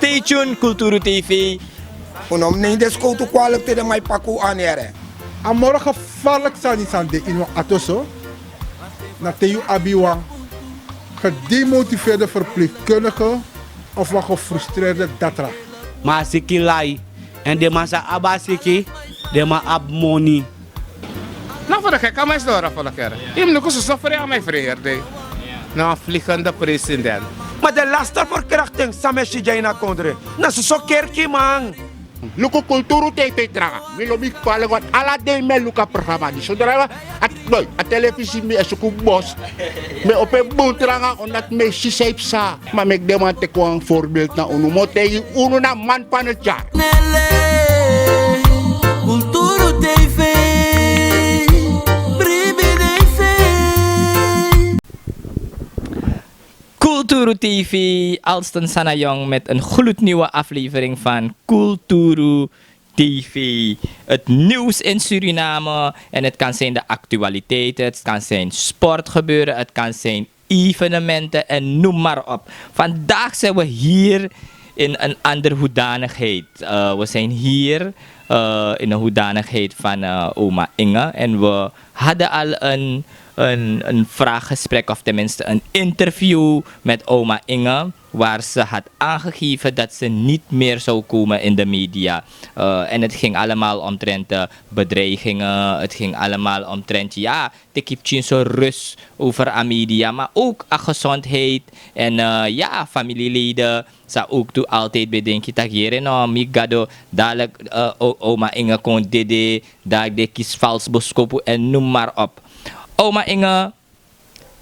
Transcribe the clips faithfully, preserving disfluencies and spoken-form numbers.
Stay tuned, Kulturu T V. Un no mus neem den skowtu kwalik te den man e paki un anere. A moro gevaarlijk sani san de ini wan ato so, na te yu abi wan gedemotiveerde verpleegkundige of wan gefrustreerde datra. Ma a siki lai, èn den man sa abi a siki, den man abi moni. Na fu de keki a man e sidon ora fu de kere. Yu mus luku soso fri a man e fri heri dei. Na wan vliegende president. Ma den laste verkrachting san mi e si dya ini a kondre, na soso kerkiman. Luku Kulturu T V tranga. Mi lobi kwalik want ala dei mi e luku a programa disi. Sodra a, a telefisi mi e suku bos, mi e opo en bun tranga omdat mi e si san yu psa. Ma meki den man teki wan voorbeeld na unu. Mi o taigi unu na man van het jaar. Nele, Kulturu T V, bribi den fu en. Kulturu T V, Alston Sanayong met een gloednieuwe aflevering van Kulturu T V. Het nieuws in Suriname, en het kan zijn de actualiteiten, het kan zijn sportgebeuren, het kan zijn evenementen en noem maar op. Vandaag zijn we hier in een andere hoedanigheid. Eh, we zijn hier, eh, in een hoedanigheid van, eh, oma Inge. En we hadden al een, een, een vraaggesprek, of tenminste een interview met oma Inge, waar ze had aangegeven dat ze niet meer zou komen in de media. Eh, en het ging allemaal omtrent, eh, bedreigingen. Het ging allemaal omtrent, ja, te kipchin so rust over a media, maar ook a gezondheid. En, eh, ja, familieleden sa ook tu altijd bedenki taki yere no, mi gado, dadelijk, eh, o-, oma Inge kon dede, dadelijk de kis vals boskopu en noem maar op. Oma Inge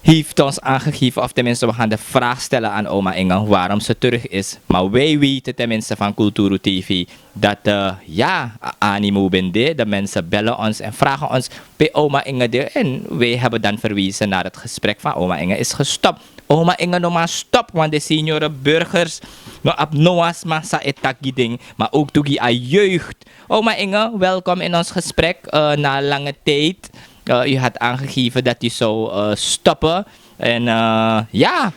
heeft ons aangegeven, of tenminste, we gaan de vraag stellen aan oma Inge waarom ze terug is. Maar wij weten tenminste van Kulturu T V dat, eh, ja, a-, animo ben de, de mensen bellen ons en vragen ons: "Pe oma Inge de?" En wij hebben dan verwezen naar het gesprek van: "Oma Inge is gestopt." Oma Inge no man stop, want de seniore burgers no abi no wan sma san e taki ding, maar ook tu gi a jeugd. Oma Inge, welkom in ons gesprek, eh, na lange tijd. Eh, u had aangegeven dat u zou, eh, stoppen. En, eh, ja,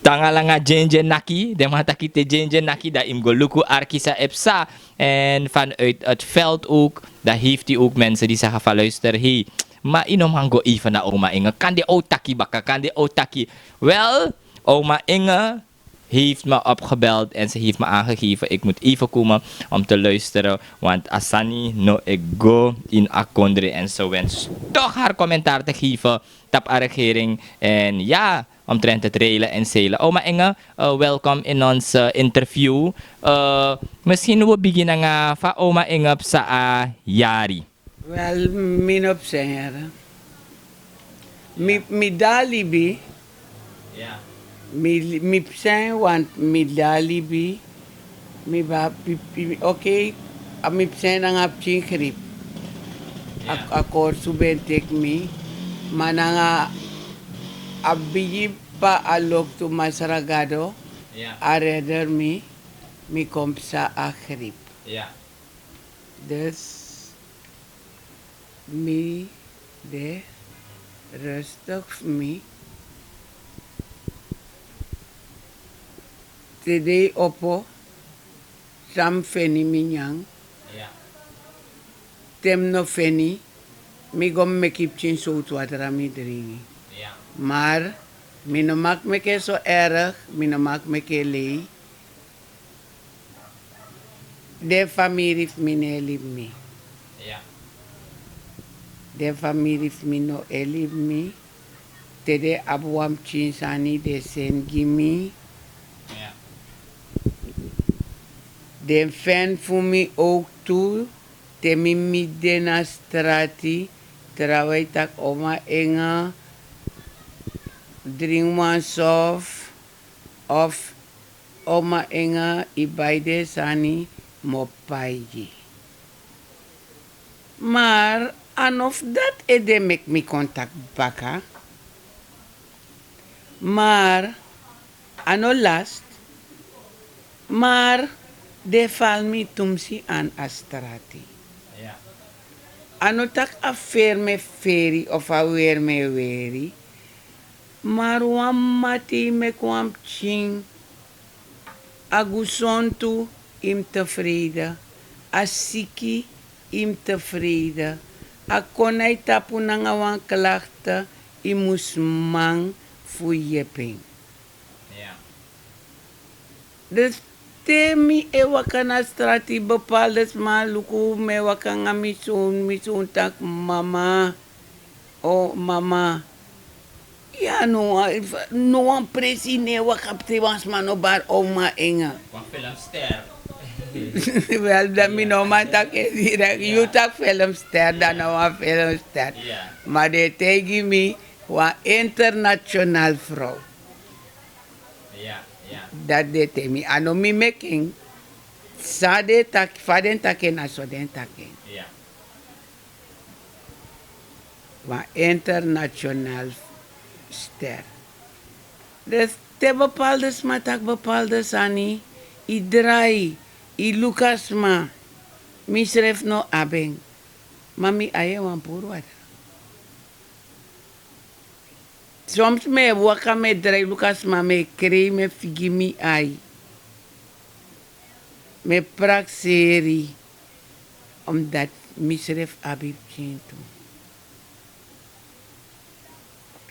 tanga langa djendje naki. Den man taki te djendje naki, dan yu mus go luku arki san e psa. En vanuit het veld ook, dan heeft u ook mensen die zeggen van: "Luister, hey, maar yu no man go even na oma Inge. Kan de o taki baka, kan de o taki." Wel, oma Inge heeft me opgebeld en ze heeft me aangegeven ik moet even komen om te luisteren, want a sani no e go in a kondre. En ze wenst toch haar commentaar te geven tapu a regering. En ja, omtrent het reilen en zeilen. Oma Inge, eh, welkom in ons, eh, interview. Eh, misschien we beginnen nanga fa oma Inge psa a yari. Wel, mi no psa en yari. Mi, mi dati libi. Mi, mi psa en want mi dati libi. Mi ba, pi-, pi-, oké, a mi psa en nanga pikin griep. A, a korsu ben teki mi. Ma nanga a bigi pa a loktu Masra Gado, a redder mi, mi kon psa a griep. Dus mi de rustig fu mi. Te dei opo, san mi feni mi nyan. Te mi no feni, mi go meki pikin sowtu watra mi dringi. Maar mi no mag meki en so erg, mi no mag meki en lei. Den famiri fu mi no e libi mi. Den famiri fu mi no e libi mi. Te den abi wan pikin sani den seni gi mi. Den fen fu mi ook tu, te mi miti den na strati, trawan e taki: "Oma Inge, dringi wan sof." Of: "Oma Inge, yu bai den sani, mi o pai gi." Maar a no fu dati ede meki mi kon taki baka. Maar a no last. Maar den fal mi tumsi an a strati. A no taki a feri mi e feri of a weri mi e weri. Maar wan mati meki wan pikin A gusontu, yu mus tefreide. A siki, yu mus tefreide. A kon na yu tapu nanga wan klakte, yu mus man fu yepi en. Dus te mi e waka na strati, bepaalde sma luku mi e waka nanga mi son, mi son taki mama, o mama. Ya no wan, no wan presi no e waka pe te wan sma no bari oma en. Wel, dan mi no man taki en direkt. Yu taki filmster, dan na wan filmster. Ma den e taigi mi wan international vrouw. Dati den e taigi mi, a no mi meki en. San den taki, fa den taki en, na so den taki en. Wan international ster. Dus te bepaalde sma taki bepaalde sani, yu drai, yu luku a sma. Mi srefi no abi en. Ma mi ai e wan puru watra. Soms mi e waka, mi e drai luku a sma, mi e krei, mi e figi mi ai. Mi e prakseri, omdat mi srefi abi pikin tu.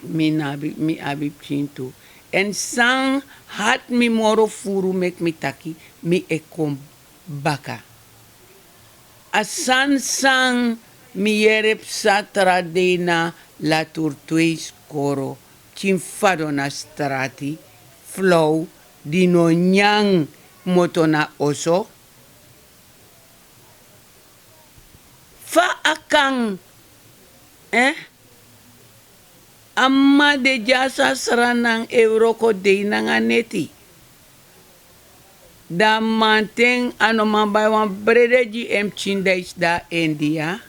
Mi no abi, mi abi pikin tu. Èn san hati mi moro furu meki mi taki mi e kon baka. A sani san mi yere psa tra dei na La Tourtoise Koro, pikin fadon na strati, flow, di no nyan, kmoto na oso. Fa a kan, eh? A mama de dya so a sranan e wroko dei nanga neti. Dan mamanten a no man bai wan brede gi en pikin, dan yu sidon na India.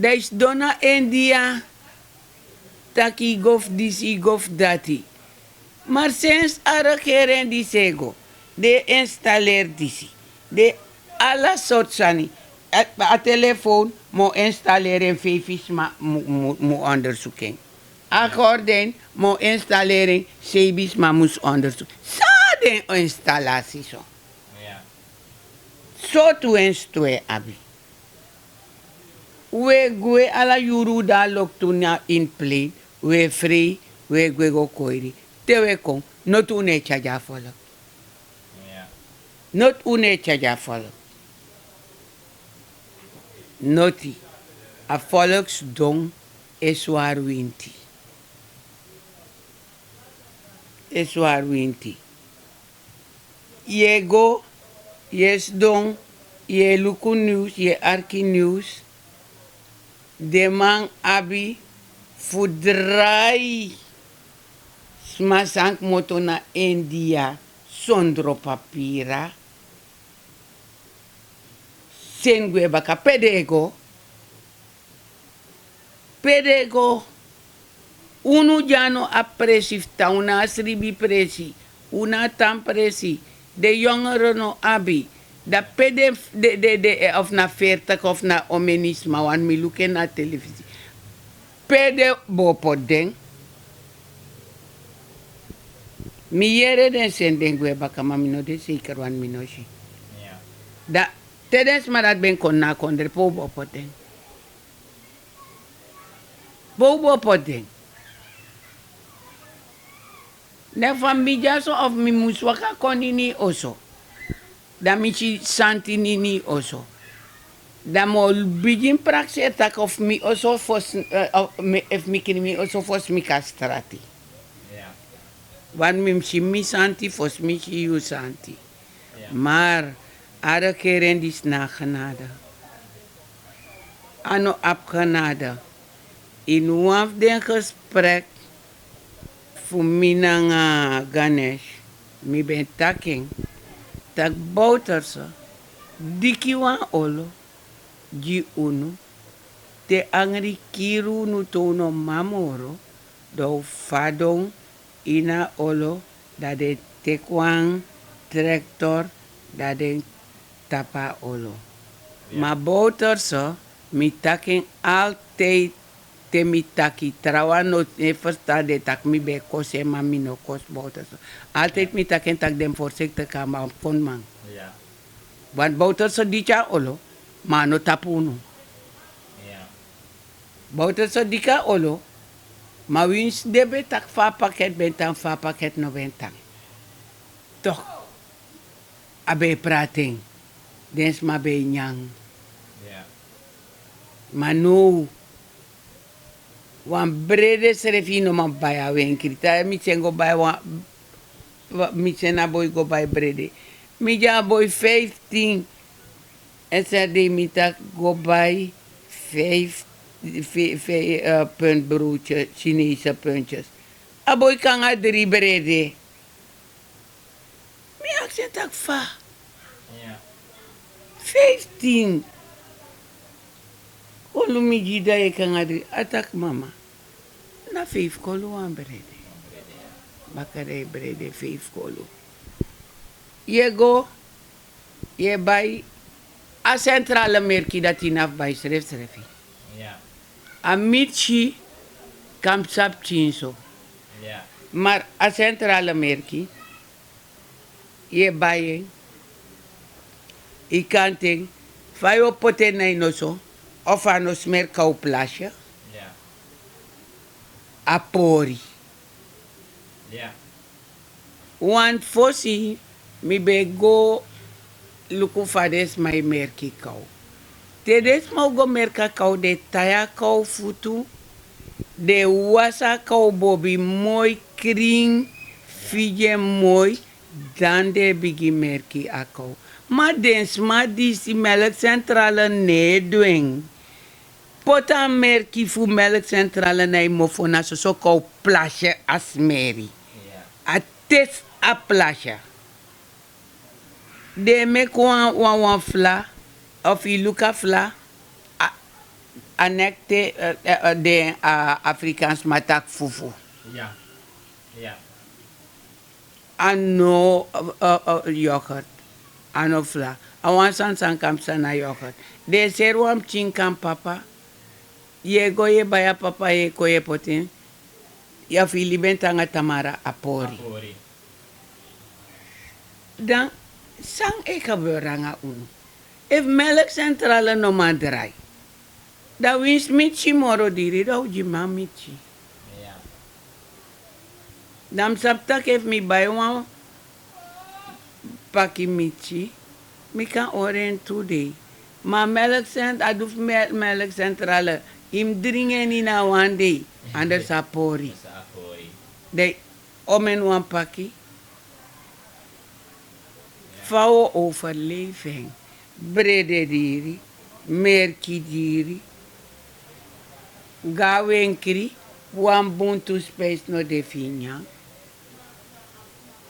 Dan yu sidon na India, taki yu go fu disi, yu go fu dati. Ma sensi a regering disi e go, den e installeri disi. Den ala sortu sani. A, a telefon, mi o installeri en, feifi sma mu, mu, mu ondersuku en. A gordin, mi o installeri en, seibi sma mus ondersuku. San den instalasi so? Sortu wensi tu wi e abi? Wi e gwe ala yuru, un de a loktu na ini plein, wi e frei, wi e gwe go koiri. Te wi e kon, noti un no e tyari a volk. Noti un no e tyari a volk. Noti. A volk sidon e swari winti. E swari winti. Yu e go, yu e sidon, yu e luku news, yu e arki news. Den man abi fu drai sma san kmoto na India sondro papira. Seni gwe baka, pe den e go? Pe den e go? Unu dya no abi presi fu tan, un no abi sribi presi, un no abi tan presi. Den yongere no abi. Dan pe den, den, den, den, eh, of na fertig of na omeni sma, want mi luku en na telefisi. Pe den bo poti den? Mi yere den seni den gwe baka, ma mi no de seker, want mi no si. Dan te den sma dati ben kon na a kondre, pe un bo poti den? Pe un bo poti den? Ne fa mi dya so, of mi mus waka kon ini yu oso, dan mi si santi ini yu oso, dan mi o bigin prakseri taki of mi oso fosi, eh, of mi, efu mi kini mi oso fosi mi kon na strati. Want mi mus si mi santi fosi mi si yu santi. Maar a regering disi no abi genade. A no abi genade. Ini wan fu den gesprek fu mi nanga Ganesh, mi ben taki en, taki Bouterse diki wan olo gi unu, te angri kiri unu te un no man moro, dan un fadon ini a olo, dan den teki wan trektor, dan den tapu a olo. Ma Bouterse, mi taki en altijd, Te mi taki trawan no e ferstan den taki mi ben e kosi en ma mi no kosi bowterso. Altid mi taki en taki den mus forsiktik kaba a kon man. Want bowterso diki a olo ma a no tapu unu. Bowterso diki a olo ma winsi den ben taki fa a paket ben tan fa a paket no ben tan. Tok a ben e prati en. Den sma ben e nyan. Ma now wan brede srefi yu no man bai a wenkri tai mi sen go bai wan mi sen a boi go bai brede. Mi gi a boi fiftin. En seri dei mi taki go bai fif punt broodye chinese puntyes. A boi kon nanga dri brede. Mi aksi en taki fa? Fiftin. Kolu mi gi dan yu e kon nanga dri a taki mama. Na feifi kolu wan brede. Baka dan yu brede feifi kolu. Yu e go yu e bai a sentrale merki dati yu na fu bai srefsrefi. A mitsi kan psa pikin so. Mar a sentrale merki yu e bai en. Yu kanti en fa yu o poti en na yu noso. Of a no smerka o plasye. A pori. Wan fosi mi ben go luku fa den sma e merki kaw. Te den sma o go merki a kaw den e tai a kaw futu. Den e wasi a kaw bobi moi krin figi en moi. Dan den e bigin merki a kaw. Ma den sma disi melksentrale no e du en. Poti a merki fu melksentrale na yu mofo na soso kon o plasye a smeri. A tesi a plasye. Den e meki wan wan fla of yu luku a fla. A nekte den afrikansma taki fufu. A no yoghurt. A no fla. A wan sani sani kan psa na yoghurt. Den e seri wan pikin kan papa. Yu e go yu e bai a papa yu e kon yu e poti en. Yu a fu yu libi en te nanga tamara a pori. Dan san e geberi nanga unu? Efu melksentrale no man drai, dan winsi mitsi moro diri dan un gi mi a mitsi. Dan mi sabi taki efu mi bai wan paki mitsi, mi kan hori en tu dei. Ma a melksentrale a du fu melksentrale, yu mus dringi en ini a wan dei. Anders a pori. Dan yu omen wan paki. Fa un o overleifi en? Brede diri, merki diri. Go na wenkri, wan bun tu spijsi no de fu yu nyan.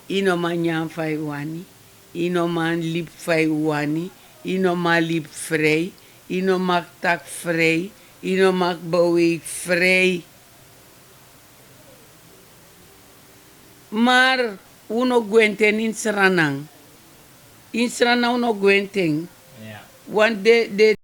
Yu no man nyan fa yu wani. Yu no man libi fa yu wani. Yu no man libi frei. Yu no man taki frei. Yu no man beweigi frei. Mar un no gwenti en ini sranan. Ini sranan un no gwenti en. Wan de de.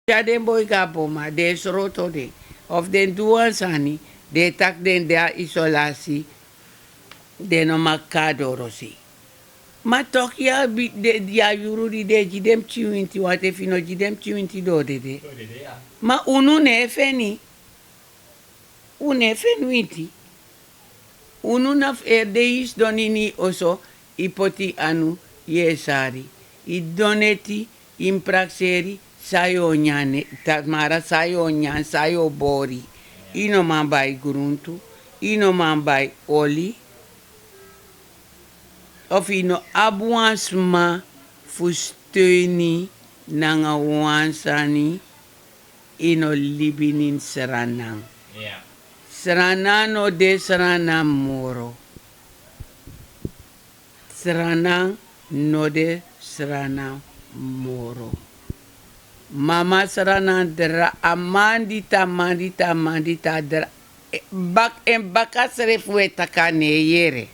Te a den boi go na boma den e sroto den, of den du wan sani, den e taki den de na isolasi. Den no maki kon na dorosei. Ma toki ya, ya yuru di den e gi den pikin winti wanten efu yu no gi den pikin winti den o dede. Ma unu no e feni. Un no e feni winti. Unu na fu heri den yu sidon ini yu oso, yu poti yu anu, yu e sari, yu didon neti, yu mus prakseri san yu o nyan, tamara san yu o nyan san yu o bori. Yu no man bai gruntu. Yu no man bai oli. Of yu no abi wan sma fu steun yu nanga wan sani. Yu no libi ini sranan. Sranan no de sranan moro. Sranan no de sranan moro. Mama sra na dra a man di ta man di ta man di ta dra. Bak en baka srefi we taki a no e yere.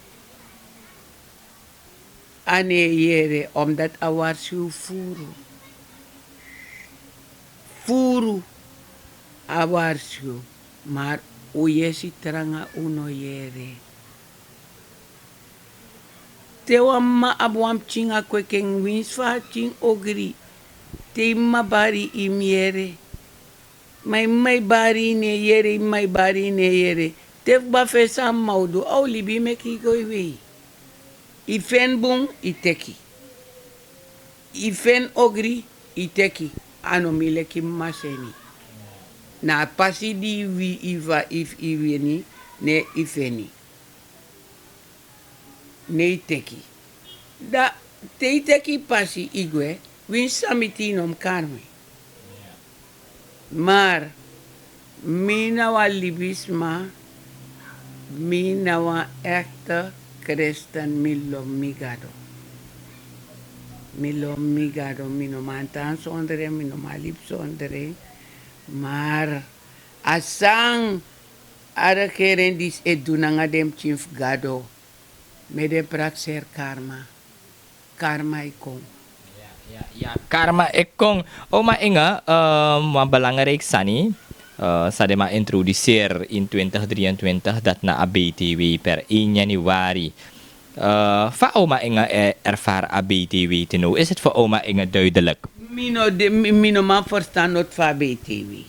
A no e yere omdati a warski unu furu. Furu a warski unu. Mar un yesi tranga un no yere. Te wan mama abi wan pikin a kweki en winsi fa a pikin ogri. Te yu mama bari yu mus yere. Ma yu mama e bari yu no e yere yu mama e bari yu no e yere. Te fu bafe san a mama o du a o libi yu meki yu go yu wei. Yu feni bun yu teki. Yu feni ogri yu teki. A no mi leki mama seni. Na a pasi di yu wi yu fa ifu yu wini. Ne yu feni. Ne yu teki. Da te yu teki yu pasi yu gwe. Winsi san mi tin yu no mus kari mi. Mar mi na wan libisma. Mi na wan ekte kristen mi lobi mi gado. Mi lobi mi gado mi no man tan sondre mi no man libi sondre. Mar a san a regering disi e du nanga den pikin fu gado. Me den prakseri karma. Karma e kon. Ya karma e kon. Oma inga wan belangriki sani. San den man introduseri ini twintig dri en twintig dati na a btw per en januari. Fa oma inga e erfari a btw te no isi fu oma inga duidelik? Mi no man ferstan noti fu a btw.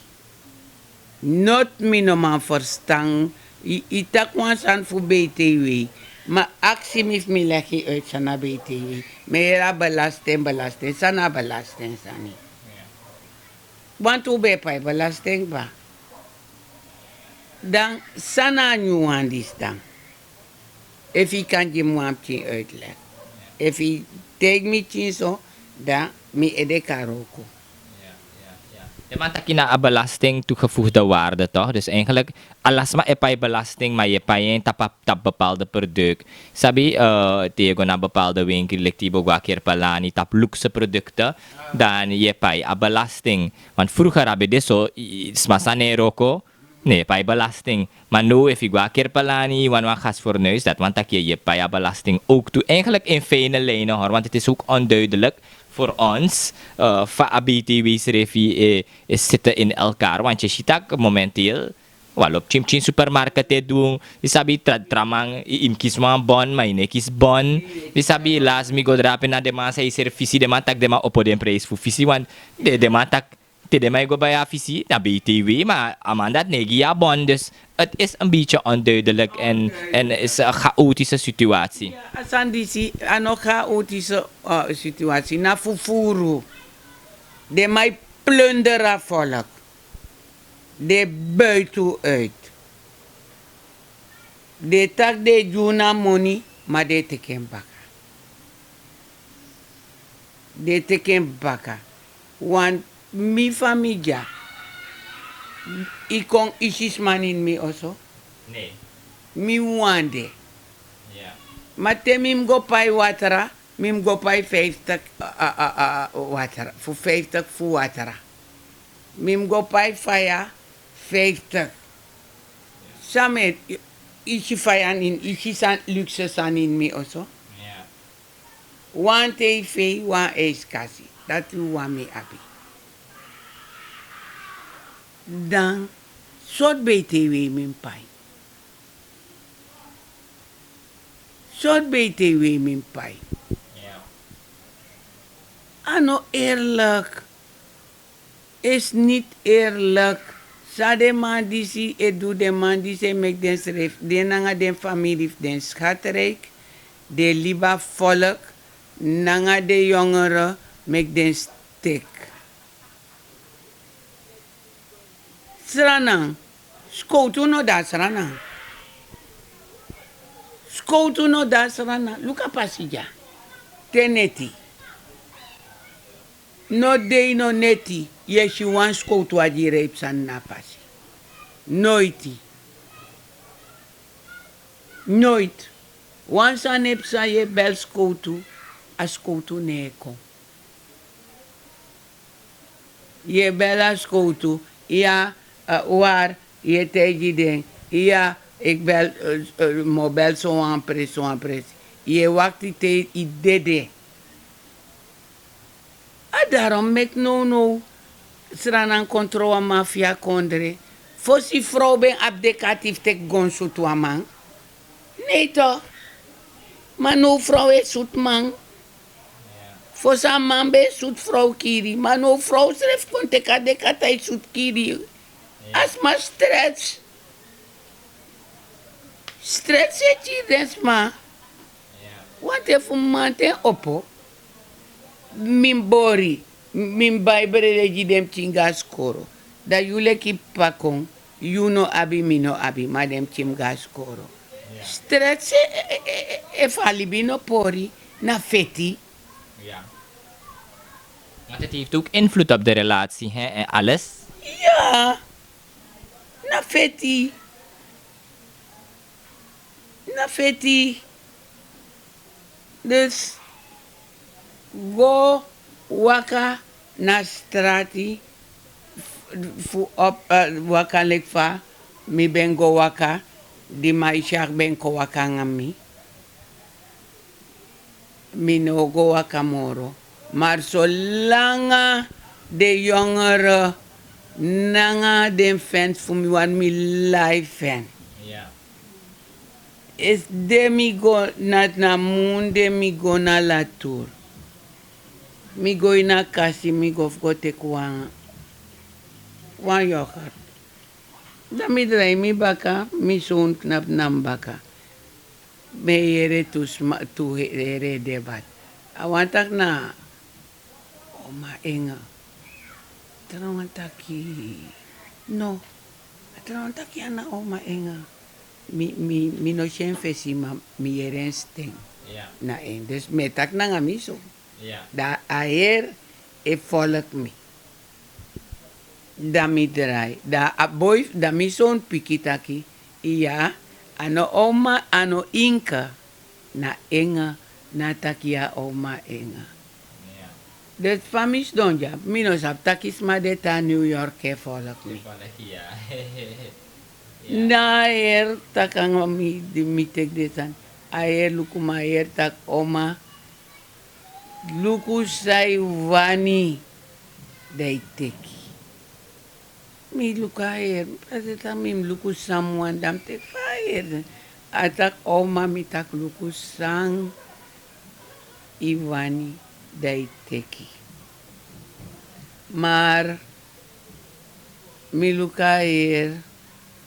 Noti mi no man ferstan. Yu taki wan sani fu btw. Ma aksi mi fu mi legi yu uiti san na btw. Mi e yere a belasting belasting san na a belasting sani? Wantu un ben e pai belasting kba. Dan san na a nyun wan disi dan? Efu yu kan gi mi wan pikin uitlegi. Efu yu taigi mi pikin so dan mi ede kan wroko. Den man taki na a belasting toegevoegde waarde tok dus eigenlik ala sma e pai belasting ma yu e pai en tapu bepaalde produk. Sabi te yu go na bepaalde winkel leki te yu bo go na kirpelani tapu lukse produkte. Dan yu e pai a belasting. Want fruger abi de so sma san no e wroko no e pai belasting. Ma no efu yu go na kirpelani yu wani wan gas fornuis dati wani taki yu e pai a belasting. Ook tu eigenlik in fijne lijne hor want het is ook onduidelik voor ons. Fa a btw srefi e siti in elkaar want yu si tak momenteel wan lobi pikin pikin supermarket e du. Yu sabi tra tra man yu mus kisi wan bon ma yu no e kisi bon. Yu sabi lasi mi go drape na den man san yu seri fisi den man taki den man opo den prijsi fu fisi want den man taki te den man e go bai a fisi na btw ma a man dati no e gi yu a bon dus. Het is en bietje onduidelik en en is en chaotische situatie. A sani disi a no chaotische situatie na fufuru. Den man e plunder a volk. Den e buiti un uit. Den e taki den e gi unu a moni ma den e teki en baka. Den e teki en baka. Wan mi fa mi dya. Yu kon isi sma na ini mi oso. Mi wawan de. Ma te mi mus go pai watra mi mus go pai fiftik. Watra fu fiftik fu watra. Mi mus go pai faya fiftik. San mi e isi faya na ini isi sani lukse sani na ini mi oso. Wan tv wan eiskasi. Dati wawan mi abi. Dan sortu btw mi mus pai? Sortu btw mi mus pai? A no eerlik. Is niti eerlik. San den man disi e du den man disi e meki densrefi de nanga den famili fu den skatriki. Den libi a folk nanga den yongere meki den stik. Sranan. Skowtu no de na sranan. Skowtu no de na sranan luku a pasi dya. Te neti no dei no neti yu e si wan skowtu a gi yu reipi sani na a pasi. Noiti. Noiti. Wan sani e psa yu e beli skowtu. A skowtu no e kon. Yu e bel a skowtu. Iya. Wari, yu e taigi den. Iya, eki bel. Mi o bel sowan presi, sowan presi. Yu e wakti te yu dede. A darom meki nownow sranan kon tron wan man fu yu a kondre. Fosi frow ben abi dekati fu teki gonsutu a man. Nei to. Ma now frow e sutu man. Fosi a man ben e sutu frow kiri, ma now frow srefi kon teki a dekati e sutu kiri. A sma strets. Strets e kiri den sma. Wante fu mamanten opo, mi mus bori, mi mus bai brede gi den pikin go na skoro. Dan yu leki p'pa kon, yu no abi, mi no abi, ma den pikin mus go na skoro. Strets e, e, e, e, efu a libi no pori, na feti. Want het heeft ook invloed op de relatie, hè, en alles. Ya. Na feti. Na feti. Dus go waka na strati fu op waka leki fa mi ben go waka, di maisyak ben kon waka nanga mi. Mi no o go waka moro. Mar solanga den yongere nanga den fens fu mi wani mi lai fen. Esi de mi go na na mun de mi go na latur. Mi go ini a kasi mi go fu go teki wan wan yoghurt. Dan mi drai mi baka, mi son knapu na mi baka. Mi e yere tu sma tu here debat. A wani taki na oma enge. A trawan taki no. A trawan taki ya na oma enge. Mi mi mi no si en fesi ma mi yere en sten. Na en dus mi e taki nanga mi so. Dan a heri e folki mi. Dan mi drai dan a boi dan mi son piki taki iya. A no oma a no inke. Na enge na a taki ya oma enge. Dus fa mi sidon dya mi no sabi taki sma de tan new york e folki mi. Na a heri taki nanga mi di mi teki den sani. A heri luku mi a heri taki oma luku san yu wani. Dan yu teki. Mi luku a heri mi pasi taki mi mus luku san mi wani dan mi teki fa a heri. A taki oma mi taki luku san yu wani. Dan yu teki. Mar mi luku a heri.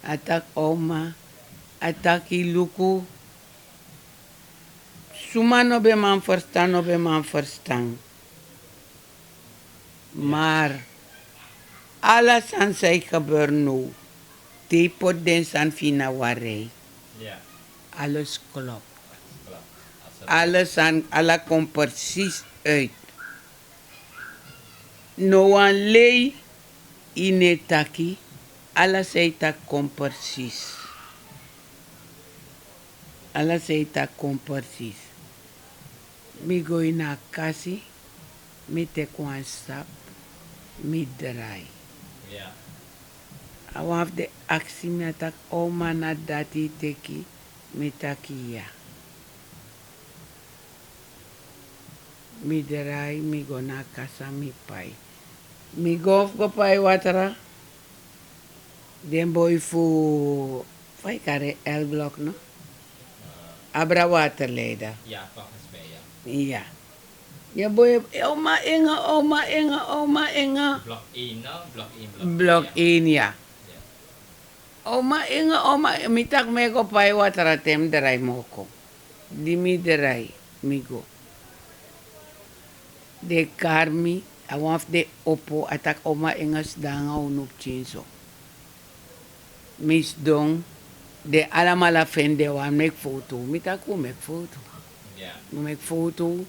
A taki oma a taki luku. Suma no ben man ferstan no ben man ferstan. Mar ala sani san e geberi now te yu poti den sani fu yu na wan rei. Alles klop. Ala sani ala kon presis uit. No wan lei. Yu no e taki. Ala san yu taki kon presis. Ala san yu taki kon presis. Mi go ini a kasi. Mi teki wan sapu. Mi drai. A wan fu den aksi mi a taki oma na dati yu teki. Mi taki iya. Mi drai mi go na a kasa mi pai. Mi go fu go pai watra. Den boi fu fa yu kari en elblok no. Abra waterleida. Iya. Den boi oma inge oma inge oma inge. Blok ini ya. Oma inge oma mi taki mi e go pai watra te mi drai mi o kon. Di mi drai mi go. Den e kari mi. A wan fu den opo a taki oma inge sidon nanga unu pikin so. Mi sidon. Den alamala feni den wani meki fowtu mi taki un meki fowtu. Un meki fowtu.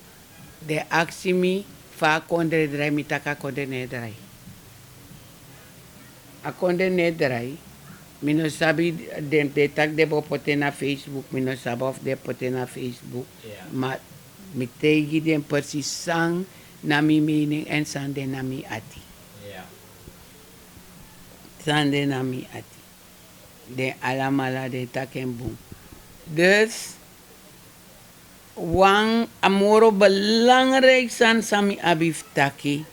Den aksi mi fa a kondre drai mi taki a kondre no e drai. A kondre no e drai. Mi no sabi den den taki den bo poti en na facebook mi no sabi of den poti en na facebook. Ma mi taigi den presis san na mi mening èn san de na mi ati. Sani de na mi ati. Den alamala den taki en bun. Dus wan a moro belangriki sani san mi abi fu taki,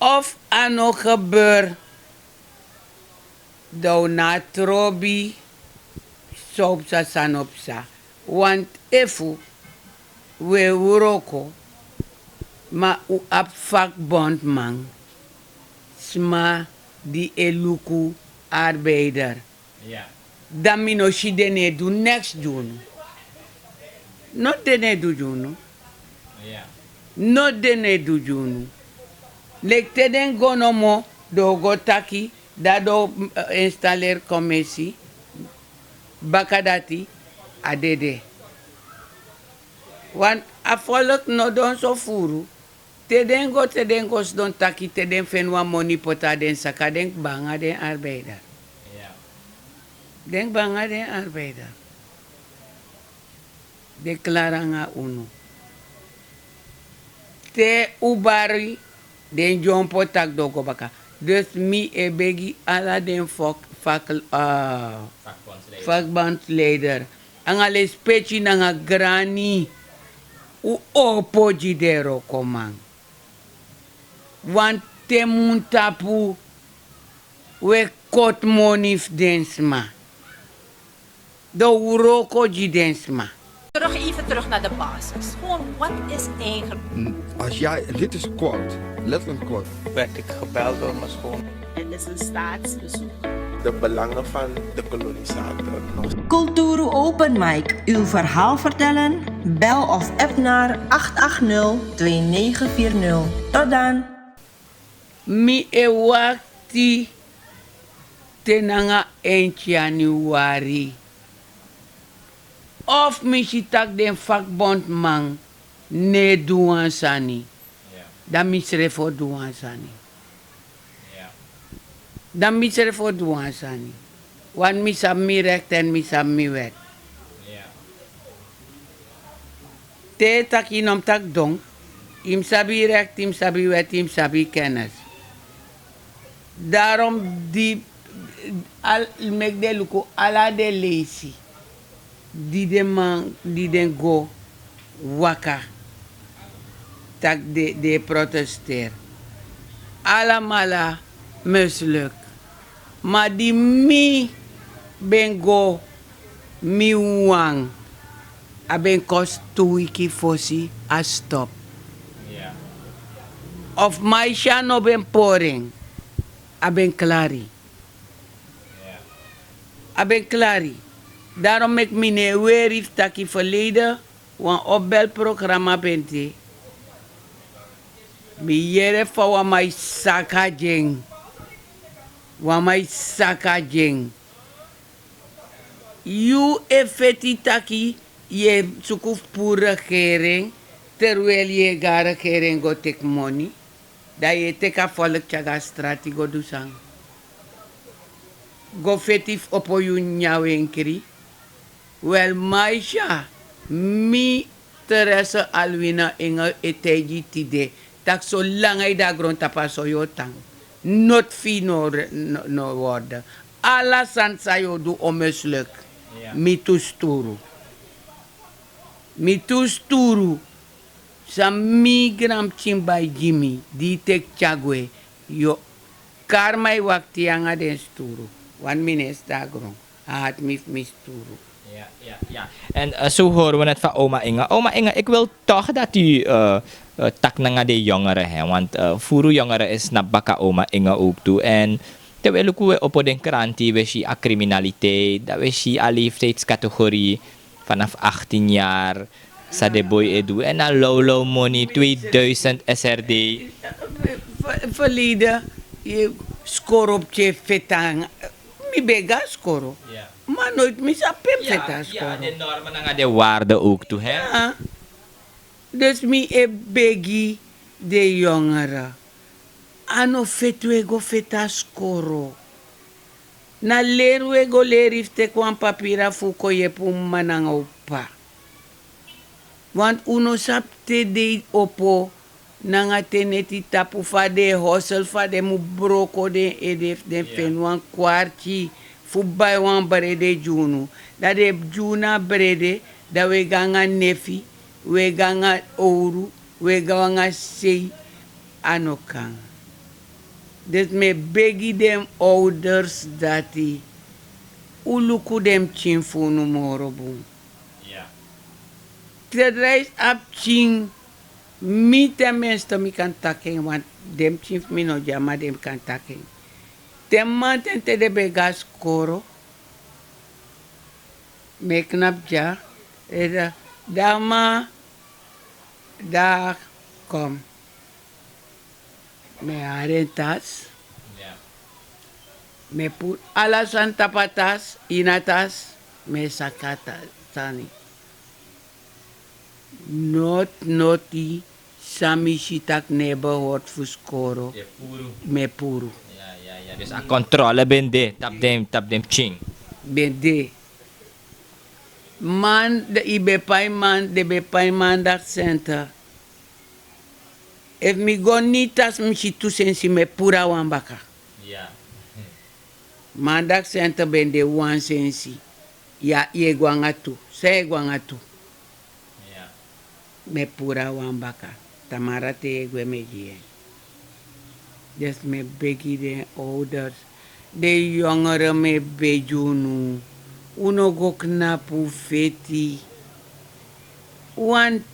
of a no gebeur, dan un no a trobi san un psa san no psa. Want efu un e wroko ma un abi vakbondman, sma di e luku arbeider, dan mi no si den no e du neks gi unu. Noti den no e du gi unu. Noti den no e du gi unu. Leki te den go nomo, den o go taki dati den o instaleri komesi. Baka dati a dede. Wan a folki no don so furu. Te den go te den go sidon taki te den feni wan moni poti na den saka, den kba nanga den arbeider. Den kba nanga den arbeider. Den klari nanga unu. Te un bari den dyompo taki den o go baka. Dus mi e begi ala den fok fak vakbandsleider nanga lespeki nanga grani, un opo gi den wrokoman. Wan te mun tapu un e koti moni fu den sma. Den wroko gi den sma. Terug, even terug naar de basis. Gewoon, wat is eigenlijk... Als jij, dit is quote, letterlijk quote. Werd ik gebeld door mijn schoon. Het is een staatsbezoek. De belangen van de kolonisator nog. Kulturu Open Mic, uw verhaal vertellen? Bel of app naar acht acht nul twee negen vier nul. Tot dan. Mi e wakti te nanga eindyanuari. Of mi si taki den vakbondman no e du wan sani, dan mi srefi o du wan sani. Dan mi srefi o du wan sani. Want mi sabi mi rekti èn mi sabi mi wèt. Te e taki yu no mus taki don. Yu mus sabi yu rekti, yu mus sabi yu wèt, yu mus sabi yu kennis. Darom di al meki den luku ala den leisi di den man di den go waka taki den e protesteri. Alamala misluk. Ma di mi ben go mi wawan, a ben kosi tu wiki fosi a stop. Of maisha no ben pori en, a ben klari. A ben klari. Darom meki mi no e weri fu taki ferlede wan opbelprograma ben de. Mi yere fa wan man e saka gi en. Wan man e saka gi en. Yu e feti taki yu e suku fu puru regering, terwel yu e go na regering go teki moni. Dan yu e teki a folki tyari go na strati go du san? Go feti fu opo yu nyanyan wenkri. Wel maisha, mi Teresa Alwina Engel e taigi yu tide, tak' solanga yu de na grontapu a so yu o tan. Noti fu yu no worde. Ala sani san yu o du o misluk. Mi tu sturu. Mi tu sturu. San mi granpikin bai gi mi di yu teki tyari gwe, yu o kari mi e wakti nanga den sturu. Wan mi no e sidon na gron. A hati mi fu mi sturu. En zo horen we het van oma Inge. Oma Inge, ik wil toch dat u tak nanga de jongeren, hè, want furu jongeren is na baka oma Inge ook toe. En te we luku we opo den kranti, we si a criminaliteit, dat we si a leeftijdscategorie vanaf achttien jaar, sa de boy e du. En a low low money, tweeduizend S R D. Verleden, skoro op je fetan. Mi ben go na skoro. Ma noiti mi sabi pe mi feti na skoro. De normen nanga de waarde ook toe, hè? Dus mi e begi de jongeren. A no feti we go feti na skoro. Na leri we go leri fu teki wan papira fu kon yepi un m'ma nanga un p'pa. Want un no sabi te dei opo Nanga teneti tapu fa den e hosel fa den mu broko den ede fu den feni wan kwarti fu bai wan brede gi unu. Dan den e gi unu a brede, dan un e go nanga nefi, un e go nanga owru, un e go nanga sei. A no kan. Dus mi e begi den ouders dati un luku den pikin fu unu moro bun. Te drijs a pikin, mi ten minste mi kan taki en, want den pikin fu mi no de, a man den mi kan taki en. Te mamanten te den ben go na skoro, mi e knapu dya, e, da, da mama, da, kom. Mi e hari en tasi. Mi e puru ala sani tapu a tasi, ini a tasi, mi e saka a sani. Noti noti san mi si tak' no e behori fu skoro, mi e puru. Dus a kontrole ben de tapu den, tapu den pikin. Ben de. Man, den, i ben pai man, den ben pai man dati senta. Efu mi go ini tasi mi si tu sensi, mi e puru a wan baka. Maandag senta ben de wan sensi. Ya, yu e go nanga tu. San yu e go nanga tu? Mi e puru a wan baka. Tamara te yu e gwe mi e gi en. Dus mi e begi den ouders, den yongere, mi e begi unu. Un no go knapu un feti. Wan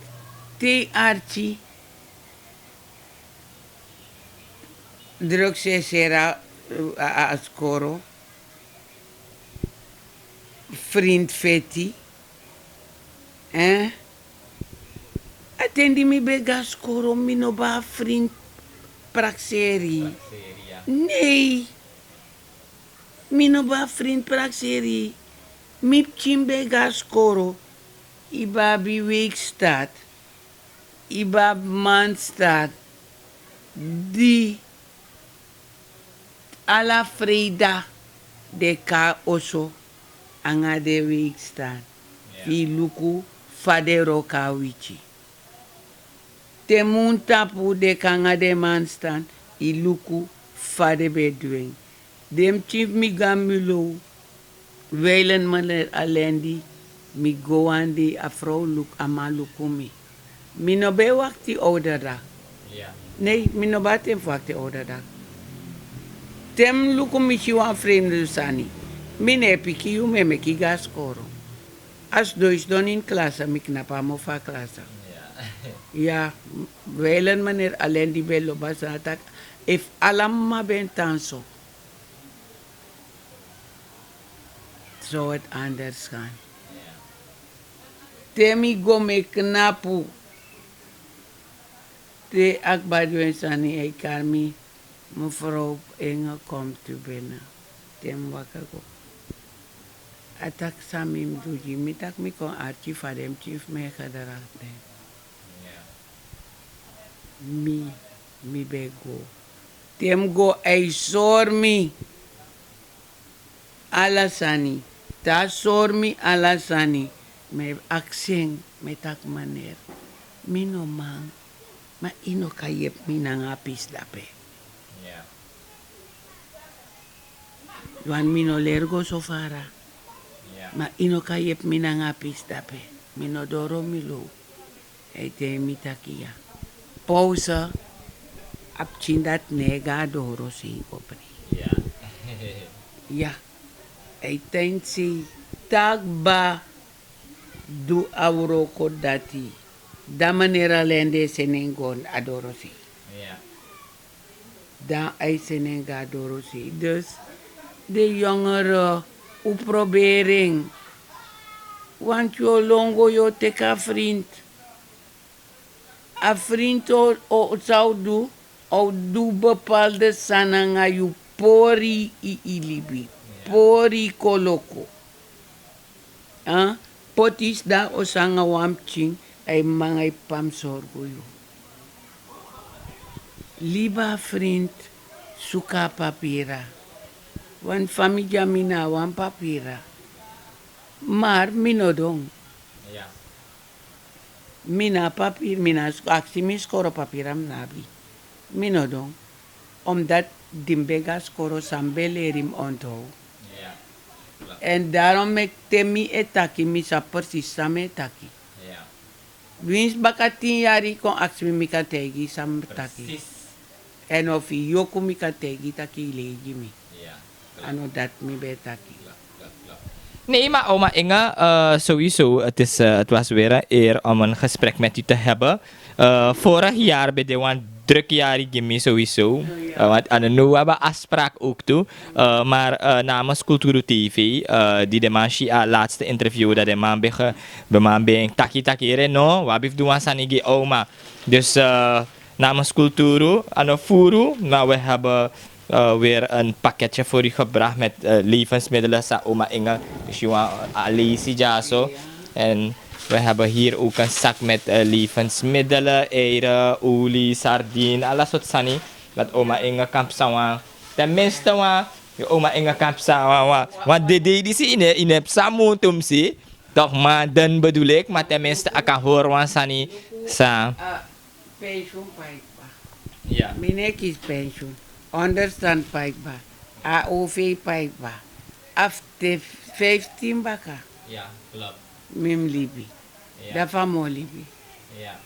te yu arki. Drugs e seri a, a, a skoro. Frinti feti. Eh? A ten di mi ben go na skoro, mi no ben abi frinti prakseri. Nei. Mi no ben abi frinti prakseri. Mi pikin ben go na skoro. Yu ben abi Weekstart. Yu ben abi Maandstart. Di ala freida den kon na oso nanga den Weekstart. Fu yu luku fa den wroko na wiki. Te mun tapu den kon nanga den Maandstart, yu luku fa den ben du en. Den pikin fu mi go na Mulo, Weilen meneer Alendi, mi go wan dei, a frow luku, a man luku mi. Mi no ben e wakti Owderdag. Nei, mi no ben abi ten fu wakti Owderdag. Te mi luku mi si wan fremdu sani. Mi no e piki yu, mi e meki yu go na skoro. A sidon yu sidon ini klasa, mi knapu a mofo a klasa. Ya, Weilen meneer Alendi ben lobi a sani, a taki, efu ala mama ben tan so, zou het anders gaan. Te mi go mi e knapu. Te a kba du en sani, a e kari mi, mevrouw Inge, komt u binnen. Te mi waka go. A taki san mi mus du gi yu, mi taki mi kon arki fa den pikin fu mi e gedrag den. Mi, mi ben go. Te mi go, a e sori mi ala sani. Te a sori mi ala sani, mi e aksi en, mi e taki: Meneer, mi no man, ma yu no kan yepi mi nanga a pisi dape. Want mi no leri go so fara. Ma yu no kan yepi mi nanga a pisi dape. Mi no doro mi low. A e taigi mi taki ya. Pauze, a pikin dati no e go na dorosei go prei. Ya. A e taigi mi sei, te a kba du a wroko dati, dan meneer Alendi e seni en go na dorosei. Dan a e seni en go na dorosei. Dus den yongere, un proberi en. Want yu o lon go, yu o teki a frinti. A frinti o, o, san a o du, a o du bepaalde sani nanga yu, pori yu libi, pori yu koloku. Poti yu sidon na oso nanga wan pikin, a yu mama nanga yu p'pa mus sorgu yu. Libi a frinti, suku a papira. Want fa mi de ya, mi no abi wan papira. Maar mi no don. Mi na a papiri, mi na a sk- aksi mi skoro papiri a mi na abi. Mi no don. Omdat di mi ben go na skoro san mi ben leri mi onthou. Èn darom meki te mi e taki mi sabi presis san mi e taki. Winsi baka tin yari yu kon aksi mi mi kan taigi yu san mi taki. Èn efu yu yoku mi kan taigi yu tak' yu lei gi mi. A no dati mi ben e taki. Nee, maar oma Inge, eh, sowieso, het is, eh, het was weer een eer om een gesprek met u te hebben. Eh, vorig jaar ben je wan druk jaar, Jimmy, sowieso. Eh, want aan de Noah hebben afspraak ook toe. Eh, maar eh, namens Culturo T V, eh, die de man shi a laatste interview dat de man ben ge- de man ben taki taki here no, wabi fu du wan sani gi oma. Dus eh, namens Culturo, ano furu, maar we hebben eh, weer een pakketje voor u gebracht met eh, levensmiddelen, sa oma Inge. Dus je wan alesi jaso. En we hebben hier ook een zak met eh, levensmiddelen, eieren, olie, sardine, alle soort sani. Dat oma Inge kan psa wan. Tenminste wan. Je oma Inge kan psa wan, wan. Want de dei disi in de, in de psa muntu mi si. Toch maanden bedoel ik, maar tenminste a kan horen wan sani. Sa. Pensioen pai kba. Ja. Mi no e kisi pensioen. Onderstand pai kba. A o v pai kba. Afte vijftien baka. Ja, klopt. Mi mi libi. Ja. Dan fa mi o libi. Ja.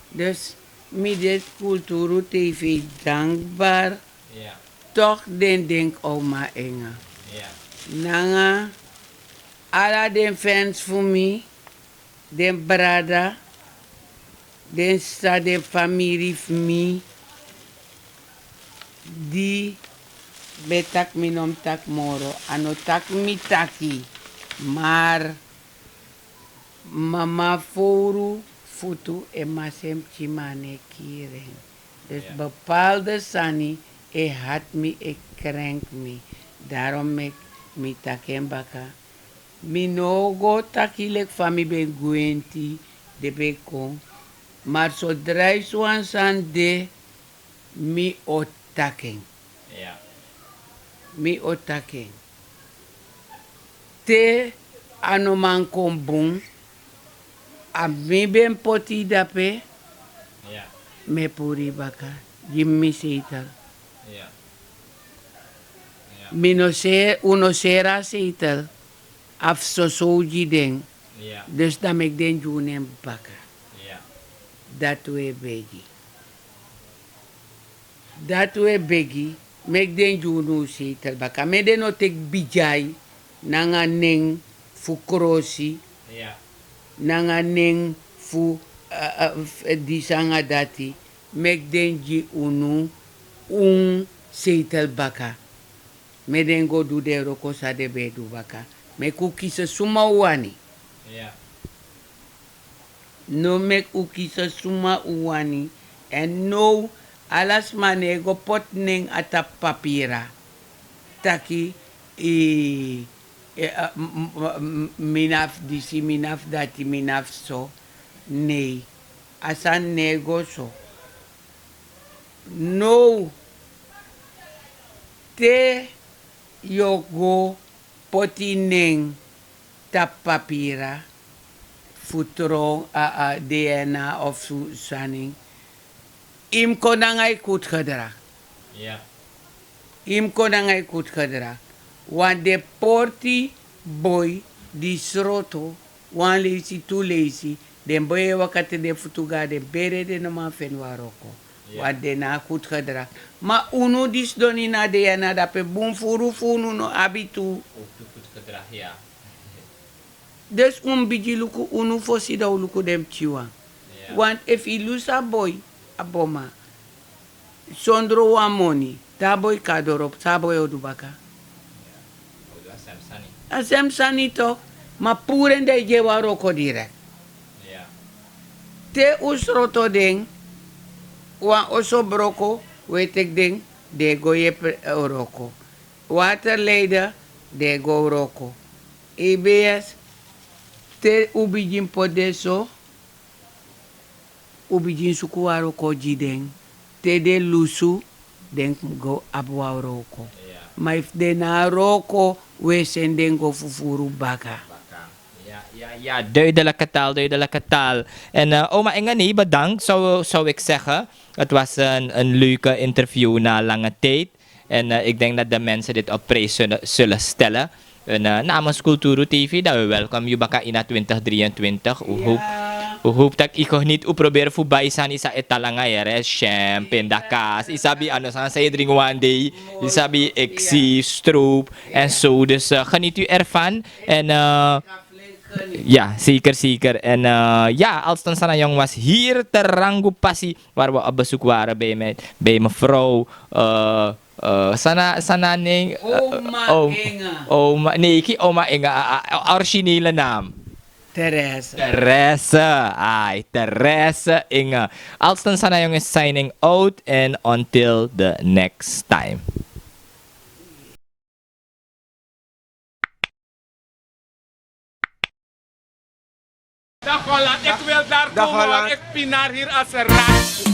Dus mi de Kulturu T V dankbaar. Ja. Toch den denk oma Inge. Ja. Nanga ala den fans fu mi, den brada, den sa, den famiri fu mi, di ben taki mi no mus taki moro, a no taki mi taki, maar mama fowru futu e masi en pikin, ma a no e kiri en. Dus bepaalde sani e hati mi, e krenki mi. Daarom meki mi taki en baka. Mi no o go taki leki fa mi ben gwenti, den ben kon. Maar zodra yu si wan sani de, mi o taki en. Ja. Mi o taki en. Te a no man kon bun, a mi ben poti yu dape, Ja. mi e puru yu baka, gi mi mi seitel. Ja. Mi no se, un no seri a seitel, a fu soso un gi den. Ja. Dus dan meki den gi unu en baka. Ja. Dati un e begi. Dati un e begi, meki den gi unu un seitel baka. Meki den no teki bigi ai nanga nen fu krosi, Ja. nanga nen fu, eh, eh, f- eh, disi nanga dati. Meki den gi unu un seitel baka. Meki den go du den wroko san den ben e du baka. Meki un kisi suma un wani. Ja. No meki un kisi suma un wani. Èn now, ala sma no e go poti nen na tapu papira taki, i, e, a, m- m- m- mi na fu disi, mi na fu dati, mi na fu so. Nei, a sani no e go so. Now, te yu o go poti nen tapu papira fu tron, a, a D N A of su- sani, yu mus kon nanga yu kutu gedrag. Ja. Yu mus kon nanga yu kutu gedrag. Wan den porti boi di sroto, wan leisi, tu leisi, den boi e waka te den futu go na den bere, den no man feni wan wroko. Wan den na a kutu gedrag. Ma unu di sidon ini a D N A dape, bun furu fu unu no abi tu. Ook de voetgedrag, ja. Dus un mus bigin luku unu fosi, dan un luku den pikinwan. Ja. Want efu yu lusu a boi, a boma, sondro wan moni, te a boi kon na doropu, san a boi o du baka? Ook de Samsani. A srefi sani tok, ma puru en, dan yu gi en wan wroko direkt. Ja. Te un sroto den, wan oso broko, un e teki den, den e go yepi, eh, wroko. Water leiden, den e go wroko. E B S, te un bigin poti den so, un bigin suku wan wroko gi den. Te den lusu, den go abi wan wroko. Ja. Ma efu den no abi wroko, un e seni den go fufuru baka. Baka. Ja, Ja, ja, duidelijke taal, duidelijke taal. En eh, oma Inge, nee, bedankt, zou, zou ik zeggen. Het was een, een leuke interview na lange tijd. En eh, ik denk dat de mensen dit op prijs zullen, zullen stellen. En eh, namens Kulturu T V, dan we welkom yu baka ina twintig drieëntwintig. U hoop, u hoop dat ik nog niet u probeer voorbij zijn. Is het talanga here, champagne, dakas. Isabi, anders aan zij drinken one day. Isabi, ik zie stroop en zo. Dus eh, geniet u ervan. En eh, ja, zeker, zeker. En eh, ja, Alston Sanayong was hier te Rangu Pasi, waar we op bezoek waren bij, mijn, bij mevrouw eh, eh, Sana, Sana Ning. Eh, oma Inge. Oma, nee, geen oma Inge, ah, ah, originele naam. Therese. Therese, ai, Therese Inge. Alston Sanayong is signing out and until the next time. Dag Holland, ik wil daar komen, want ik pinar hier als een rat.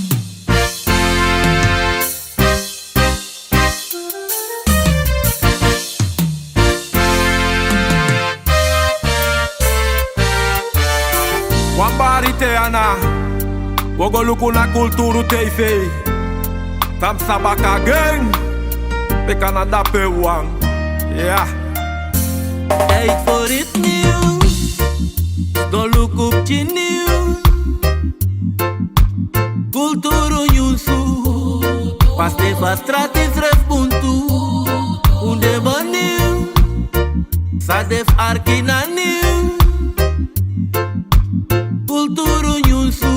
Wan bari te ana, wi o go luku na Kulturu T V. Tamsa baka gen, pe Canada pe wan. Ja. Tijd voor iets nieuws. Don luku pikin nieuw. Kulturu nyunsu. Paste fa strati srefi bun tu. Un de bun nieuw. San de fu arki na nieuw. Kulturu nyunsu.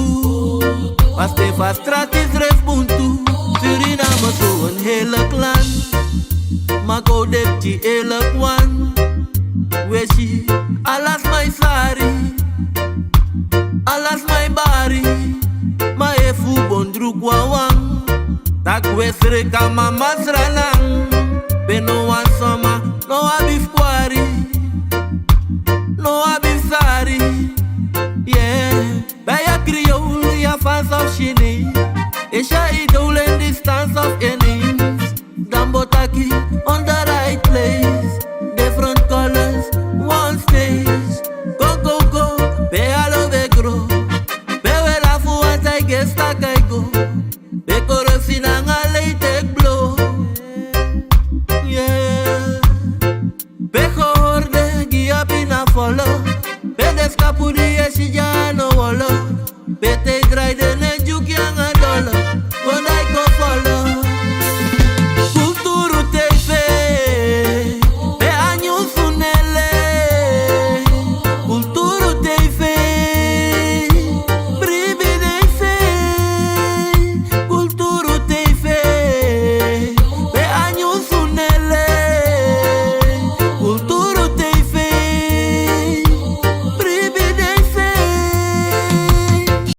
Paste fa strati srefi bun tu. Suriname so een heerlijk land. Ma go de pikin eerlijk wan. We si ala sma e sari. Ala sma e bari. Ma efu un bon druku wawan. Taki we sreka mama sranan. Pe no wan sma no abi fu kwari. No abi fu sari. Yeah. Ben je Creool, ja, Frans of Chinees? Is je idool in distance of ineens? Dan bo taki on the right place. Different colors, one stage. Go, go, go, ben alo ben gro. Ben we lafu want I guess dat I go. Ben korosi nanga lei tek blo. Yeah. Ben gehoorde, gi abi na follow. Ben de skapu di